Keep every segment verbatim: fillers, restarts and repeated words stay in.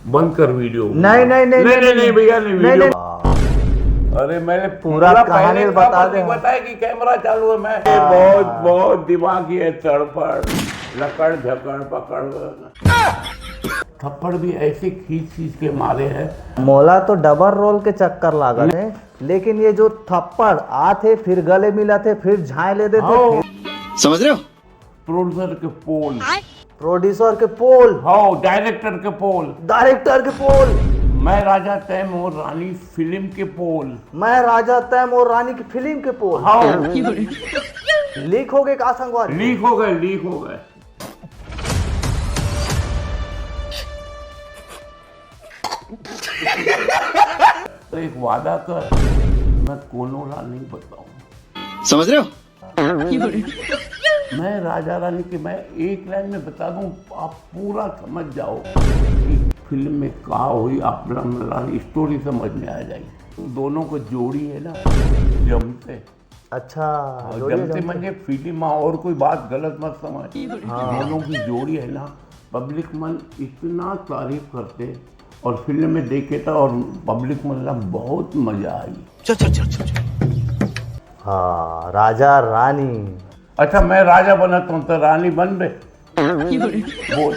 बंद कर वीडियो। नहीं, नहीं, नहीं, नहीं, नहीं, नहीं, भैया, नहीं, नहीं, वीडियो। नहीं। अरे, मैंने पूरा पूरा कहानी पहले बता का दे। बताया कि कैमरा चालू है। मैं बहुत, बहुत दिमागी है, तड़फड़, लकड़, झकड़, पकड़, थप्पड़ भी ऐसे खींच खींच के मारे हैं। मोला तो डबल रोल के चक्कर लागत है, लेकिन ये जो थप्पड़ आथे, फिर गले मिलथे, फिर झांय ले देथे, हाँ। फिर समझ रहे हो? प्रोड्यूसर के पोल, प्रोड्यूसर के पोल, हाँ, डायरेक्टर के पोल। डायरेक्टर के पोल, मैं राजा तय मोर रानी फिल्म के पोल। मैं राजा तय मोर रानी की फिल्म के पोल। हाँ, लीक हो गए का संगवारी? लीक हो गए, लीक हो गए। तो एक वादा कर, मैं कोनो ला नहीं बताऊं। समझ रहे हो? मैं राजा रानी के, मैं एक लाइन में बता दूं, आप पूरा समझ जाओ कि फिल्म में का हुई, आप स्टोरी समझ में आ जाएगी। दोनों को जोड़ी है ना, जमते अच्छा, और जोड़िए जमते जमते। म्हणजे फिल्म में, और कोई बात गलत मत समझ। दोनों की जोड़ी है ना, पब्लिक मन इतना तारीफ करते और फिल्म में देखे था और पब्लिक मन ला बहुत मजा आई। चल चल चल चल चल। हाँ, राजा रानी। अच्छा, मैं राजा बनत हूँ तो रानी बन बे, बोल।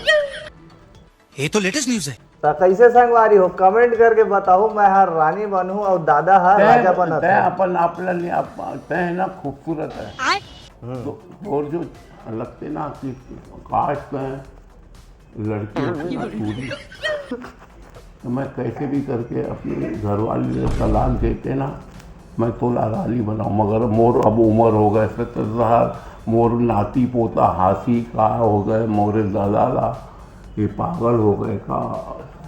ये तो लेटेस्ट न्यूज है। तो कैसे संगवारी हो, कमेंट करके बताओ। मैं हर रानी बनूं और दादा हर राजा बनत तय है। अपन आप ला नहीं, आप तय है ना, खूबसूरत है। तो और जो लगते ना कि काश तय लड़की होती ना पूरी, तो मैं कैसे भी करके अपनी घरवाली को तलाक देते ना, मैं तोला रानी बनाऊं। मगर मोर अब उम्र हो गए सत्तर साल, मोर नाती पोता हाथी का हो गए, मोरे दादा ला ये पागल हो गए का,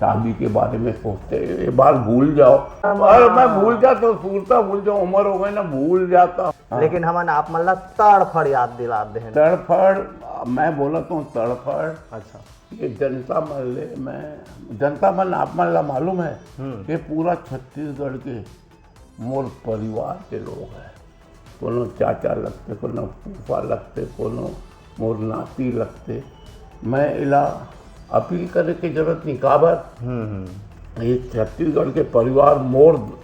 शादी के बारे में सोचते, ये बात भूल जाओ। और मैं भूल जाता हूँ, सूरता भूल जाओ, उम्र हो गई ना, भूल जाता हूँ। लेकिन हमन आप मन ला तड़फड़ याद दिला दे हैं। तड़फड़, मैं बोलत हूँ तड़फड़, अच्छा। ये जनता मन ले, मैं जनता मन आप मन ला मालूम है, ये पूरा छत्तीसगढ़ के मोर परिवार के लोग हैं। कोनो चाचा लगते, कोनो फूफा लगते, कोनो मोर नाती लगते। मैं इला अपील करे के जरूरत नहीं, काबर ये छत्तीसगढ़ के परिवार मोर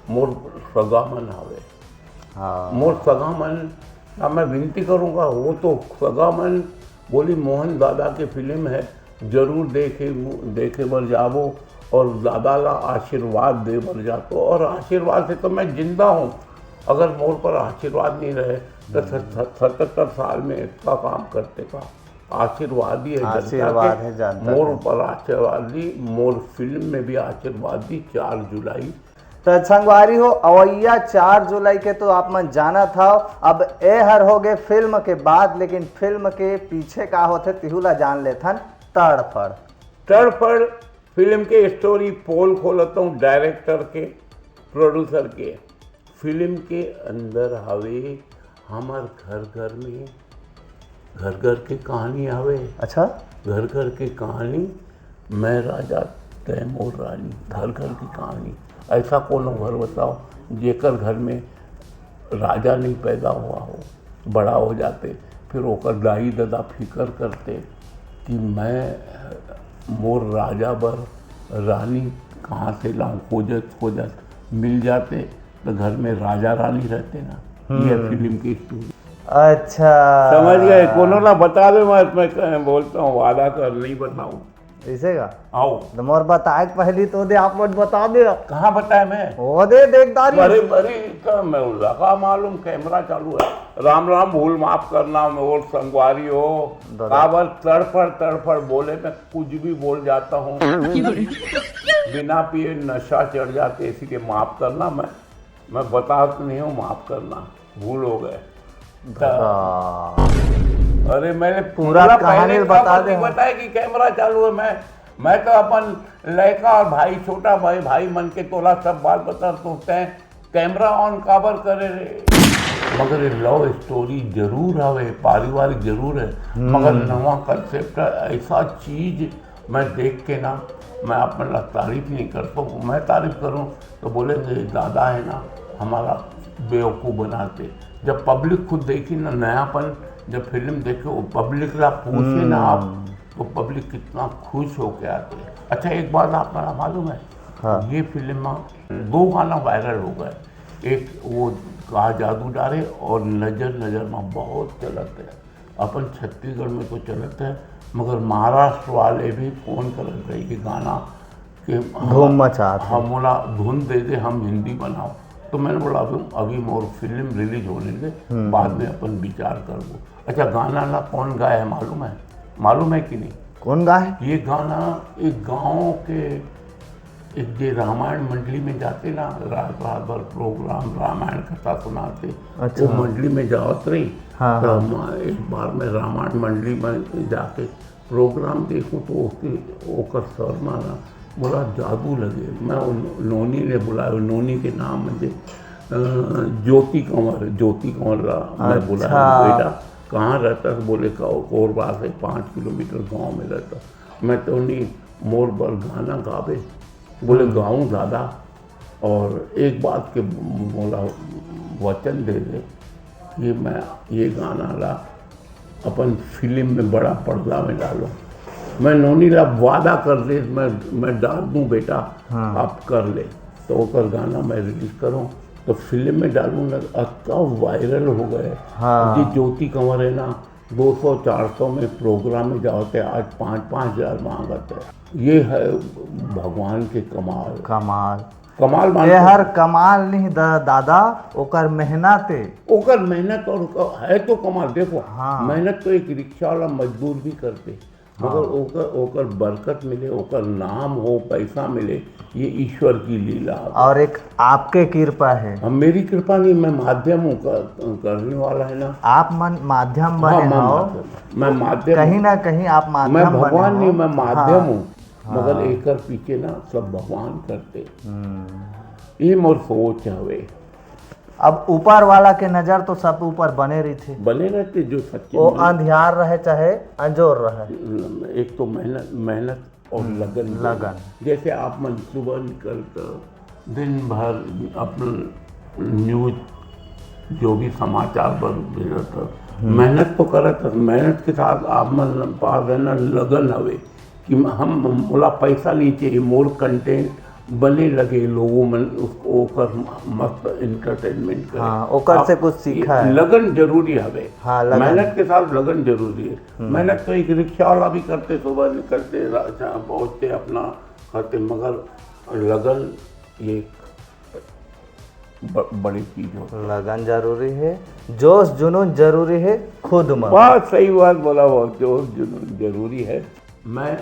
मोर सगा मन हवे। हाँ। मोर सगा मन ला मैं विनती करूंगा, वो तो सगा मन बोली मोहन दादा के फिल्म है, जरूर देखे देखे बर जाबो और दादा ला आशीर्वाद दे बर जातो। और आशीर्वाद से तो मैं जिंदा हूँ, अगर मोर पर आशीर्वाद नहीं रहे तो सत- सत- सतहत्तर साल में इतना काम करते का। आशीर्वाद ही है जनता आशीर्वाद के। है जनता मोर के। ऊपर आशीर्वाद दी, मोर फिल्म में भी आशीर्वाद दी। चार जुलाई तो संगवारी हो, अवैया चार जुलाई के तो आप मन जानत हव। अब ए हर हो गए फिल्म के बात, लेकिन फिल्म के पीछे का होथे तिहू ला जान लेथन। तड़फड़। तड़फड़ फिल्म के स्टोरी पोल खोलत हूँ, डायरेक्टर के, प्रोड्यूसर के। फिल्म के अंदर हवे हमर घर घर में, घर घर के कहानी हवे। अच्छा। घर घर के कहानी, मैं राजा तय मोर रानी, घर घर की कहानी। ऐसा कोनो घर बताओ जेकर घर में राजा नहीं पैदा हुआ हो, बड़ा हो जाते, फिर ओकर दाई ददा फिकर करते कि मैं मोर राजा बर रानी कहाँ से लाऊं, खोजत खोजत मिल जाते तो घर में राजा रानी रहते ना। ये फिल्म की स्टोरी। अच्छा। समझ गए? कोनो ला बता दे मत, मैं कह- बोलता हूँ, वादा कर, नहीं बताऊँ। ऐसे का? आओ। तो मोर बताए के पहली तो दे, आप मन बता दे। कहाँ बताया मैं? ओ दे, देखदारी। अरे अरे, का मैं लगा मालूम, कैमरा चालू है। राम राम, भूल माफ करना मोर संगवारी हो। दादा। काबर तड़फड़ तड़फड़ बोले, मैं कुछ भी बोल जाता हूँ। बिना पिए नशा चढ़ जाते, इसीलिए माफ करना। मैं मैं बता तो नहीं हूँ, माफ करना, भूल हो गए। दादा। अरे मैंने पूरा पूरा कहानी पहले बता का दे। बताया कि कैमरा चालू है। मैं मैं तो अपन लड़का और भाई, छोटा भाई, भाई मन के तोला सब बात बता सोचते हैं, कैमरा ऑन काबर करे रे। मगर ये लव स्टोरी जरूर हवे, पारिवारिक जरूर है, मगर नवा कंसेप्ट है। ऐसा चीज मैं देख के ना, मैं आप मन ला तारीफ नहीं कर सकूँ। मैं तारीफ करूँ तो बोलेंगे, "दादा है ना, हमारा बेवकूफ़ बनाते।" जब पब्लिक खुद देखी ना नयापन, जब फिल्म देखे, वो पब्लिक ला पूछे ना आप, तो पब्लिक कितना खुश होके आते हैं। अच्छा, एक बात आप मन ला मालूम है? हाँ। ये फिल्म में दो गाना वायरल हो गए। एक वो कहा जादू डारे और नजर नजर में बहुत चलत है। अपन छत्तीसगढ़ में तो चलत है, मगर महाराष्ट्र वाले भी फोन करत रहे कि गाना के धूम मचात है। हम मोला धुन दे दे, हम हिंदी बनाओ। तो मैंने बोला, अभी अभी मोर फिल्म रिलीज होने दे, बाद में अपन विचार करबो। अच्छा, गाना ला कौन गाए है मालूम है? मालूम है कि नहीं? कौन गाए? ये गाना एक गांव के, एक जे रामायण मंडली में जाते ना, रात रात भर प्रोग्राम, रामायण कथा सुनाते। अच्छा। वो मंडली में जावत रही। हाँ, तो हाँ। हम एक बार मैं रामायण मंडली में जाके प्रोग्राम देखूं तो ओके, ओकर सर मारा, बोला, जादू लगे। मैं उन, नोनी ने बुलाया, नोनी के नाम मुझे अ, ज्योति कंवर, ज्योति कंवर ला मैं अच्छा। बुलाया, बेटा कहाँ रहता है? बोले, "का-, कोरबा से पाँच किलोमीटर गांव में रहता।" मैं तो नहीं, मोर बर गाना गावे। बोले, "गाऊं दादा, और एक बात के मोला वचन दे दे कि मैं ये गाना ला अपन फिल्म में बड़ा पर्दा में डालूं।" मैं नोनी ला वादा कर दे, मैं मैं डाल दूं बेटा, हाँ। आप कर ले। तो ओकर गाना मैं रिलीज करूं तो फिल्म में डालूं ना, अतका वायरल हो गए। हाँ। जी, ज्योति कंवर है ना, दो सौ चार सौ में प्रोग्राम में जावत है, आज पाँच पाँच हजार मांगत है। ये है भगवान के कमाल। कमाल। कमाल मान ये के हर कमाल नहीं दा, दादा, ओकर मेहनत है। ओकर मेहनत और ओकर है तो कमाल। देखो, हाँ। मेहनत तो एक रिक्शा वाला मजदूर भी करते, मगर ओकर ओकर बरकत मिले, ओकर नाम हो, पैसा मिले, ये ईश्वर की लीला है। और एक आपके कृपा है। अब मेरी कृपा नहीं, मैं माध्यम हूँ, कर, करने वाला है ना। आप मन माध्यम हाँ, बने मैं हो। माध्यम, मैं माध्यम कहीं हूँ। ना कहीं आप माध्यम मैं बने भगवान हो। नहीं, मैं माध्यम हाँ। हूँ। मगर एकर पीछे ना सब भगवान करते। हम्म। ये मोर सोच हवे। अब ऊपर वाला के नजर तो सब ऊपर बने रहिथे। बने रहते जो सच्चे वो मन। अंधियार रहे चाहे अंजोर रहे। एक तो मेहनत, मेहनत और लगन। लगन। जैसे आप मन सुबह निकल कर दिन भर अपन न्यूज, जो भी समाचार बर भेजत हस, मेहनत तो करत हस, मेहनत के साथ आप मन पास है ना लगन हवे कि हम, मोला पैसा नहीं चाहिए, मोर कंटेंट बने लगे, लोगों मन उसको ओकर मस्त एंटरटेनमेंट करे। हाँ, ओकर से कुछ सीखा है। लगन जरूरी हवे। हाँ, लगन। मेहनत के साथ लगन जरूरी है। मेहनत तो एक रिक्शा वाला भी करते, सुबह निकलते, रा-, जहाँ पहुँचते अपना करते, मगर लगन ये ब-, बड़ी चीज होती है। लगन जरूरी है, जोश जुनून जरूरी है खुद में। बहुत सही बात बोला, बहुत जोश जुनून जरूरी है। मैं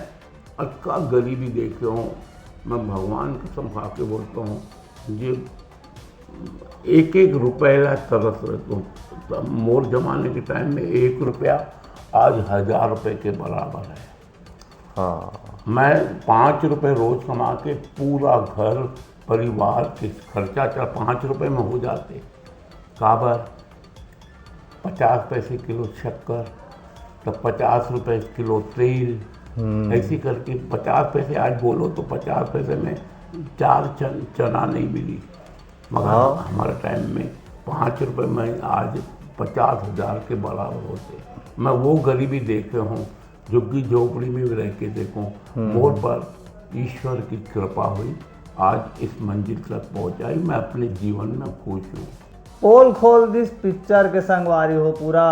अतका गरीबी देखे हूँ, मैं भगवान कसम खा के बोलता हूँ, ये एक एक रुपए ला तरस रहता हूँ। तब मोर जमाने के टाइम में एक रुपया आज हजार रुपए के बराबर है। हाँ। मैं पाँच रुपए रोज कमा के पूरा घर परिवार के खर्चा चल पाँच रुपए में हो जाते। काबर? पचास पैसे किलो शक्कर, तब पचास रुपए किलो तेल, ऐसी करके पचास पैसे आज बोलो तो पचास पैसे में चार चन, चना नहीं मिली। मगर हाँ। हमारे टाइम में पाँच रुपए में आज पचास हजार के बराबर होते। मैं वो गरीबी देखे हूँ, झुग्गी झोपड़ी में भी रह के देखूँ। मोर पर ईश्वर की कृपा हुई, आज इस मंजिल तक पहुँचाई। मैं अपने जीवन में खुश हूँ। पोल खोल दिस पिक्चर के संगवारी हो, पूरा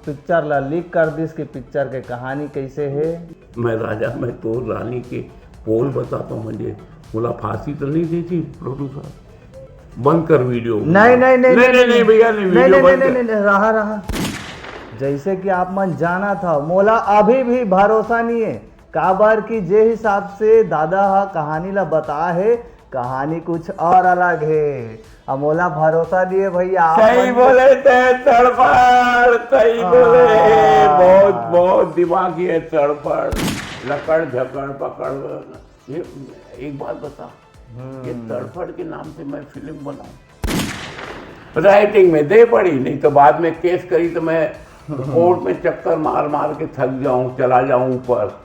पिक्चर ला लीक कर दिस कि पिक्चर के कहानी कैसे है। मैं राजा, मैं तो रानी के पोल बताता हूँ, मुझे बोला फांसी तो नहीं दी थी प्रोड्यूसर, बंद कर वीडियो। नहीं, नहीं, नहीं, नहीं, नहीं, नहीं, भैया, नहीं, नहीं, वीडियो नहीं, बंद नहीं, कर। नहीं, नहीं, रहा, रहा। जैसे कि आप मन जाना था, मोला अभी भी भरोसा नहीं है, काबर कि जे हिसाब से दादा हा कहानी ला बता है, कहानी कुछ और अलग है। अब मोला भरोसा नहीं है भैया, आप सही मन- बोले थे तड़फड़, सही बोले। हाँ। बहुत, बहुत दिमागी है तड़फड़, लकड़ झकड़ पकड़। ये एक बात बता, ये तड़फड़ के नाम से मैं फिल्म बनाऊं? राइटिंग में दे पड़ी, नहीं तो बाद में केस करी तो मैं कोर्ट में चक्कर मार मार के थक जाऊं, चला जाऊं ऊपर।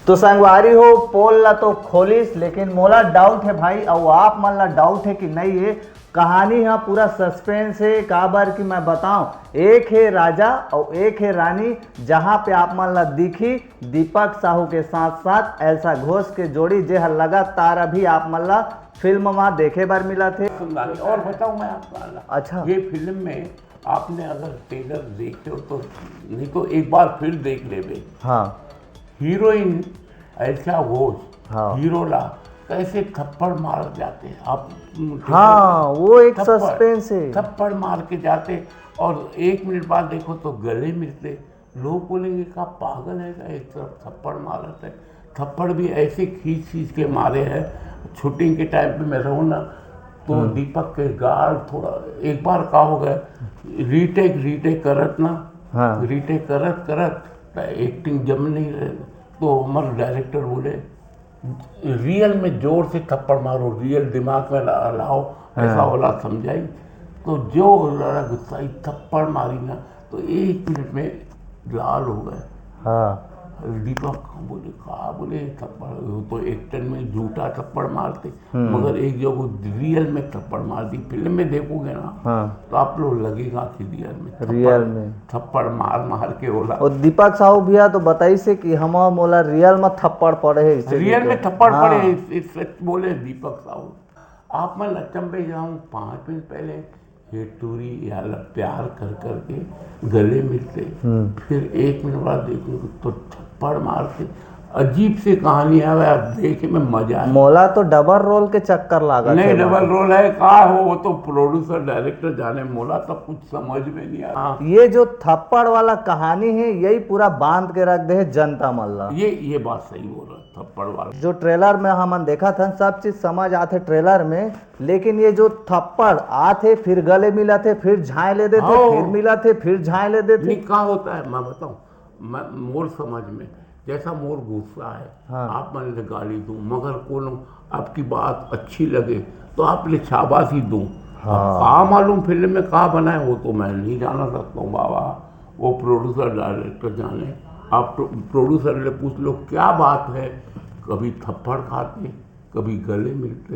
तो संगवारी हो, पोल ला तो खोलिस, लेकिन मोला डाउट है भाई, और आप मन ला डाउट है कि नहीं है, कहानी ह पूरा सस्पेंस हे, काबर कि मैं बताऊं, एक हे राजा अउ एक हे रानी, जहां पे आप मन ला दिखी दीपक साहू के साथ साथ एल्सा घोष के जोड़ी, जे ह लगातार अभी आप मन ला फिल्म मा देखे बर मिलत हे। सुंदर, और बताऊं मैं आपको, अच्छा। ये फिल्म में आपने अगर ट्रेलर देखे हो तो, नहीं तो एक बार फिर देख लेबे। हाँ। हीरोइन एल्सा घोष, हाँ। हीरो ला कैसे थप्पड़ मार जाते हैं आप, हाँ, वो एक थप्पड़, सस्पेंस है। थप्पड़ मार के जाते और एक मिनट बाद देखो तो गले मिलते। लोग बोलेंगे, "का पागल है का? एक तरफ थप्पड़ मारत है।" थप्पड़ भी ऐसे खींच खींच के मारे हैं। शूटिंग के टाइम पे मैं रहूँ ना, तो हम्म। दीपक के गाल थोड़ा, एक बार का हो गया, रीटेक, रीटेक करत ना, हाँ। रीटेक करत करत एक्टिंग जम नहीं रहे, तो हमारे डायरेक्टर बोले, "रियल में जोर से थप्पड़ मारो, रियल दिमाग में ला-, लाओ, ऐसा हाँ। वाला समझाई।" तो जो लड़ा गुस्साई, थप्पड़ मारी ना, तो एक मिनट में लाल हो गए। हाँ। दीपक बोले, "का बोले थप्पड़? वो तो एक्टर में झूठा थप्पड़ मारते, हम्म। मगर एक जो वो रियल में थप्पड़ मार दी, फिल्म में देखोगे ना, हाँ। तो आप लोग लगेगा कि रियल में थप्पड़, रियल में। थप्पड़ मार मार के ओला।" और दीपक साहू भैया तो बताइस हे कि हम मोला रियल में थप्पड़ पड़े हे, इसे रियल लेके। में थप्पड़ हाँ। पड़े हे, इस, इस सच बोले दीपक साहू। आप मन अचंभे जाऊं, पाँच मिनट पहले ये टूरी याला प्यार कर करके गले मिलते, हम्म। फिर एक मिनट बाद देखूं तो थप्पड़ मारते। अजीब सी कहानी है, आप देखे में मजा आए। मोला तो डबल रोल के चक्कर लागत नहीं, हे डबल वहाँ। रोल है का हो, वो तो प्रोड्यूसर डायरेक्टर जाने, मोला तो कुछ समझ में नहीं आया। ये जो थप्पड़ वाला कहानी हे, यही पूरा बांध के रख दे हे जनता मन ला। ये, ये बात सही बोल रहा है, थप्पड़ वाला। जो ट्रेलर में हमन देखत हन, सब चीज समझ आथे ट्रेलर में, लेकिन ये जो थप्पड़ आथे, फिर गले मिलथे, फिर झांय ले देथे, हाँ। फिर मिलथे, फिर झांय ले देथे। नहीं, का होता है, मैं बताऊं, मैं, मोर समझ में, जैसा मोर गुस्सा है, हाँ। आप मन ले गाली दूं, मगर कोनो आपकी बात अच्छी लगे, तो आप ले शाबाशी दूं। हाँ। अब का मालूम फिल्म में का बनाए, वो तो मैं नहीं जाना सकता हूँ बाबा, वो प्रोड्यूसर डायरेक्टर जाने। आप प्रो-, प्रोड्यूसर ले पूछ लो, क्या बात है, कभी थप्पड़ खाते, कभी गले मिलते।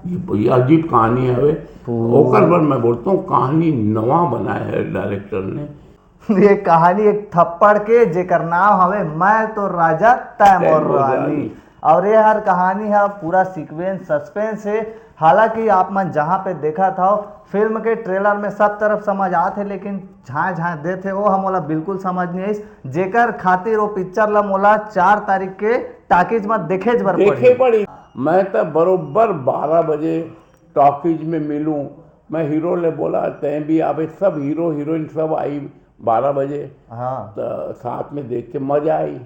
ये, ये अजीब कहानी हवे। पूरा ओकर बर मैं बोलता हूँ, कहानी नवा बनाए है डायरेक्टर ने। ये कहानी एक थप्पड़ के, जेकर नाम हवे मैं तो राजा, तै तै मोर मोर रानी। रानी। और ये हर कहानी ह पूरा सीक्वेंस सस्पेंस हे। हालांकि आप मन जहाँ पे देखत हव, फिल्म के ट्रेलर में सब तरफ समझ आत हे, लेकिन झांय झांय देत हे, वो ह मोला बिल्कुल समझ नहीं आइस, जेकर खातिर वो पिक्चर ला मोला चार तारीख के टाकीज में देखेज बर देखे पड़ही। पड़ी। मैं तो बरोबर बारह बजे टॉकीज में मिलूं। मैं हीरो ले बोला, "तैं भी आबे।" सब हीरो हीरोइन सब आई बारह बजे। हाँ। तो साथ में देख के मजा आई।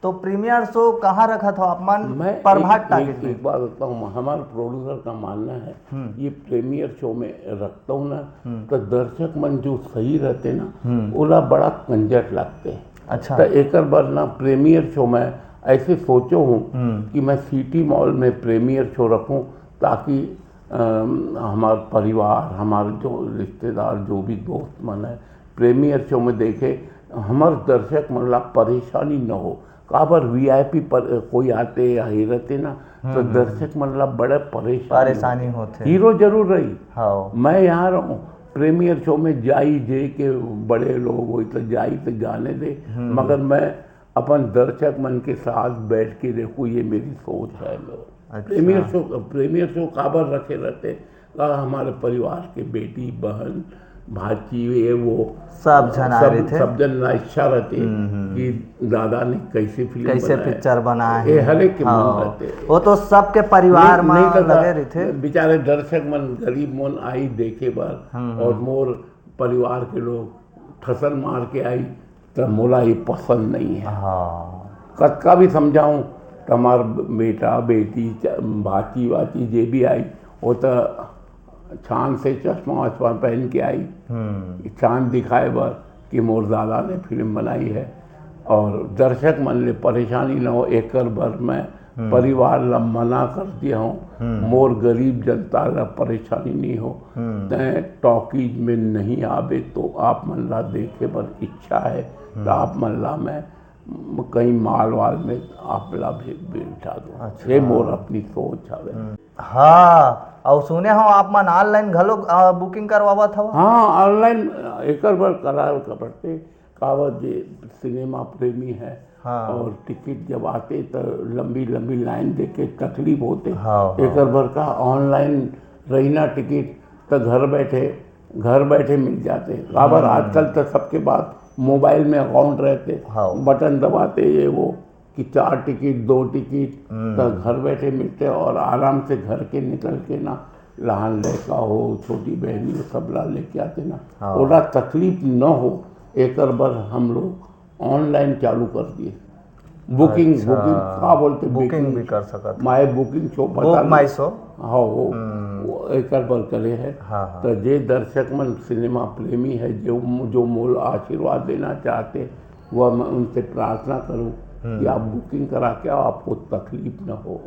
तो प्रीमियर शो कहाँ रखत हो आप मन? मैं प्रभात एक, टाकीज एक, में। एक बात बताऊँ, हमारे प्रोड्यूसर का मानना है, हम्म। ये प्रीमियर शो में रखता हूँ ना, हम्म। तो दर्शक मन जो सही रहते ना, हम्म। ओला बड़ा कंजट लगते हैं। अच्छा। तो एकर बर ना प्रीमियर शो में ऐसे सोचो हूँ हम्म। कि मैं सिटी मॉल में प्रीमियर शो रखूँ, ताकि अम, हमार परिवार, हमार जो रिश्तेदार, जो भी दोस्त मन है, प्रीमियर शो में देखे, हमर दर्शक मन ला परेशानी न हो। काबर वीआईपी पर कोई आते या ही रहते ना, तो हम्म, हम्म। दर्शक मन ला बड़ा परेशानी परेशानी होथे। होथे। हीरो जरूर रही। हाँ। मैं यहाँ रहूँ, प्रीमियर शो में जाई जे के बड़े लोग होई तो जाई तो जाने दे, हम्म। मगर मैं अपन दर्शक मन के साथ बैठ के देखूँ, ये मेरी सोच है। अच्छा। प्रीमियर शो, प्रीमियर शो काबर रखे रहते? का हमारे परिवार के बेटी, बहन, भांची, ये वो सब झन आ सब, रहे थे। सब जन ला इच्छा रहती हम्म, हम्म। कि दादा ने कैसे फिल्म कैसे बनाए। पिक्चर बनाए ये हैं। हर एक के मन हाँ। रहते। वो तो सबके परिवार नहीं, में नहीं तो लगे रहे थे। बेचारे दर्शक मन, गरीब मन आई देखे बर हम्म, और हम्म। मोर परिवार के लोग ठसन मार के आई, तो मोला ये पसंद नहीं है। हाँ। कतका भी समझाऊं, तो हमार बेटा, बेटी, च-, भांची, वाची जे भी आई, वो तो चांद से चश्मा वश्मा पहन के आई, हम्म। चांद दिखाए बर कि मोर दादा ने फिल्म बनाई है और दर्शक मन ले परेशानी न हो, एकर बर मैं हम्म। परिवार ला मना कर दिया हूँ। हम्म। मोर गरीब जनता ला परेशानी नहीं हो। हम्म। तैं टॉकीज में नहीं आबे तो आप मन ला देखे बर इच्छा है, हम्म। तो आप मन ला मैं कहीं माल वाल में आप ला भी बिठा दो। अच्छा। ये मोर अपनी सोच हवे। हम्म। हाँ, अउ सुने हो आप मन online घलो, अ, booking करवावत हव? हाँ, online एकर बर करावे का पड़थे, काबर जे सिनेमा प्रेमी है हाँ। और टिकट जब आते त लंबी लंबी लाइन देख के तकलीफ होते। हाँ, हाँ। एकर बर का online रही ना टिकट, त घर बैठे, घर बैठे मिल जाते। काबर हम्म। आजकल त सबके पास मोबाइल में अकाउंट रहते, हाँ। बटन दबाते ये वो कि चार टिकट, दो टिकट, हम्म। त घर बैठे मिलते और आराम से घर के निकल के ना, लहान लड़का हो, छोटी बहनी हो, सबला लेके आते ना, हाँ। ओला तकलीफ न हो, एकर बर हम लोग online चालू कर दिए। बुकिंग, अच्छा। बुकिंग का बोलते, बुकिंग बुकिंग। भी कर सकत। माय बुकिंग शो पता बुक नहीं। माय शो। हाँ, वो, हम्म। वो एकर बर करे है। हाँ, हाँ। तो जे दर्शक मन सिनेमा प्रेमी है, जो, जो मोल आशीर्वाद देना चाहते, वह मैं उनसे प्रार्थना करूँ हम्म। कि आप बुकिंग करा के आओ, आपको तकलीफ न हो।